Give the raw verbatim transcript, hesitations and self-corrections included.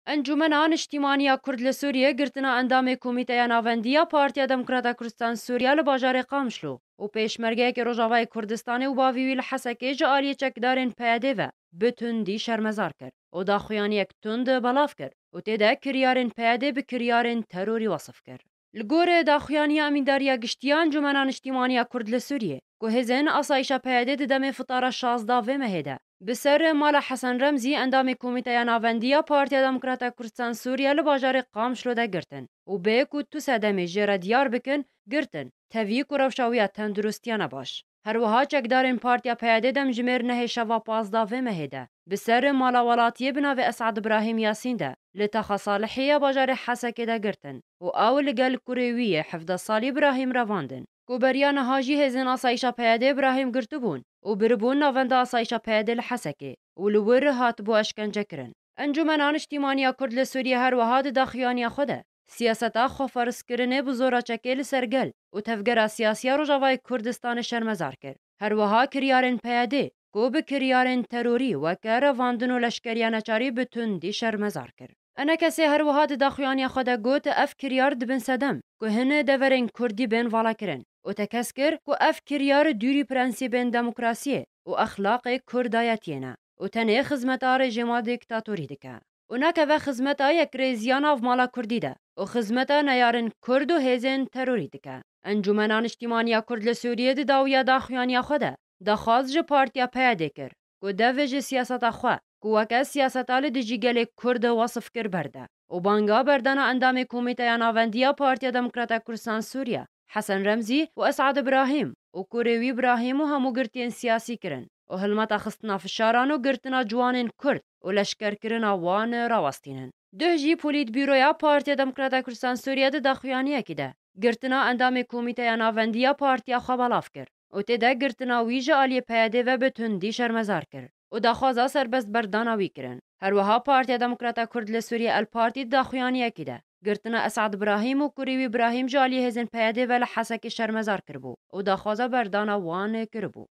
Encûmena Niştîmaniya Kurd li Sûriyê girtina endamê Komîteya Navendî ya Partiya Demokrata Kurdistan Sûriye li bajarê Qamişlo û pêşmergeyekê Rojavayê Kurdistanê û bavî wî li Hesekê ji aliyê çekdarên P Y D ve bi tundî şermezar kir û daxuyaniyek tund belav kir û tê de kiryarên P Y D bi kiryarên terorî wesif kir. Li gor daxuyaniya Emîndariya Giştî ya Encûmena Niştîmaniya Kurd li Sûriyê, ku hêzên asayîşa P Y D di demê fitara şazdeh vê mehê de bi ser mala Hesen Remzî, endamê Komîteya Navendî ya Partiya Demokrata Kurdistan Sûriye li bajarê Qamişlo de girtin û bê ku tu sedemê jê re diyar bikin, girtin, tevî ku rewşa wî ya tenduristiya ne baş. Her wiha çekdarên Partiya P Y D demjimêr nehê şeva pazdeh vê mehê de bi ser mala welatiyê bi navê Esad Ibrahîm Yasîn de li Taxa Salihê ya bajarê Hesekê de girtin û ew li gel kurê wî yê hevdeh salî Ibrahîm revandin, ku beriya niha jî hêzên asayîşa P Y D Ibrahîm girtibûn û biribûn navenda asayîşa P Y D li Hesekê û li wir hatibû eşkencekirin. Encûmena Niştîmaniya Kurd li Sûriyê her wiha di daxuyaniya xwe de siyaseta xweferzkirinê bi zora çekê li ser gel û tevgera siyasî ya Rojavayê Kurdistanê şermezar kir. Her wiha kiryarên P Y D ku bi kiryarên terorî weke revandin û leşkeriya neçarî bi tundî şermezar kir. Enekesê her wiha di daxuyaniya xwe de got, ev kiryar dibin sedem ku hin deverên Kurdî bên valakirin û tekez kir ku ev kiryar dûrî prensîbên demokrasiyê û exlaqê Kurdayetiyê ne û tenê xizmeta rejîma dîktatorî dike û nakeve xizmeta yekrêziya nav mala Kurdî de û xizmeta neyarên Kurd û hêzên terorî dike. Encûmena Niştîmaniya Kurd li Sûriyê di dawiya daxuyaniya xwe de daxwaz ji Partiya P Y D kir ku dev ji siyaseta xwe ku weke siyaseta li dijî gelê Kurd wesif kir berde û banga berdana endamê Komîteya Navendî ya Partiya Demokrata Kurdistan Sûriye Hesen Remzî û Esad Ibrahîm û kurê wî Ibrahîm û hemû girtiyên siyasî kirin û hilmeta xistina fişaran û girtina ciwanên Kurd û leşkerkirina wan rawestînin. Duh jî Polîtbûroya Partiya Demokrata Kurdistan Sûriye di daxuyaniyekî de girtina endamê Komîteya Navendî ya partiya xwe belav kir û tê de girtina wî ji aliyê P Y D ve bi tundî şermezar kir û daxwaza serbestberdana wî kirin. Her wiha Partiya Demokrata Kurd li Sûriye El Partî di daxuyaniyekî de girtina Esad Ibrahîm û kurê wî Ibrahîm ji aliyê hêzên P Y D ve li Hesekê şermezar kiribû û daxwaza berdana wan kiribû.